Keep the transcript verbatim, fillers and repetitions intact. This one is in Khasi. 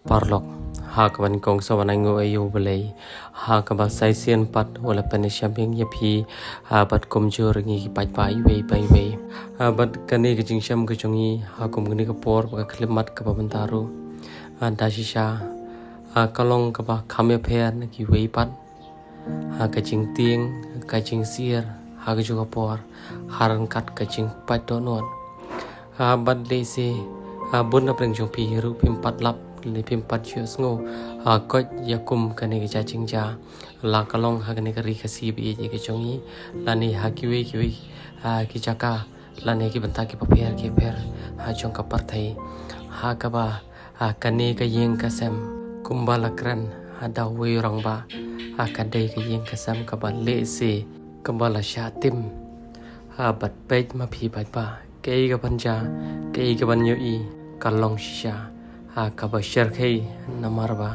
Paralok, ha kaba nyngkong sa wan ai nguh ïa U Blei ha kaba sa shisien pat u la pynïashem ïa phi, ha bad kumjuh ruh ïa ngi ki paidbah iwei pa iwei. Ha bad kane ka jingshem ka jong ngi ha kum kane ka por ba ka khyllipmat kaba mynta ruh, ha da shisha, ha ka long kaba kham ïapher na kiwei pat. Ha ka jingtieng, ka jingsyier ha kajuh ka por, ha ryngkat ka jingpait dohnud. Ha bad lehse, ha bun na pdeng jong phi ruh phim pat lap, lane phim pat ju sngew, ha koit ïa kum kane ka jingjia, la ka long ha kane ka ri Khasi ba ïeit ka jong ngi, lane ha kiwei kiwei, ha ki jaka, lane ki bynta kiba pher ki pher, ha jong ka pyrthei, ha kaba, ha kane ka ïing ka sem kumba la kren, ha da uwei u rangbah, ha ka dei ka ïing ka sem kaba lehse, kaba la shah tim. Ha bad peit ma phi paidbah, kaei kaban jia, kaei kaban ïohi, ka long shisha, ha kaba shyrkhei namar ba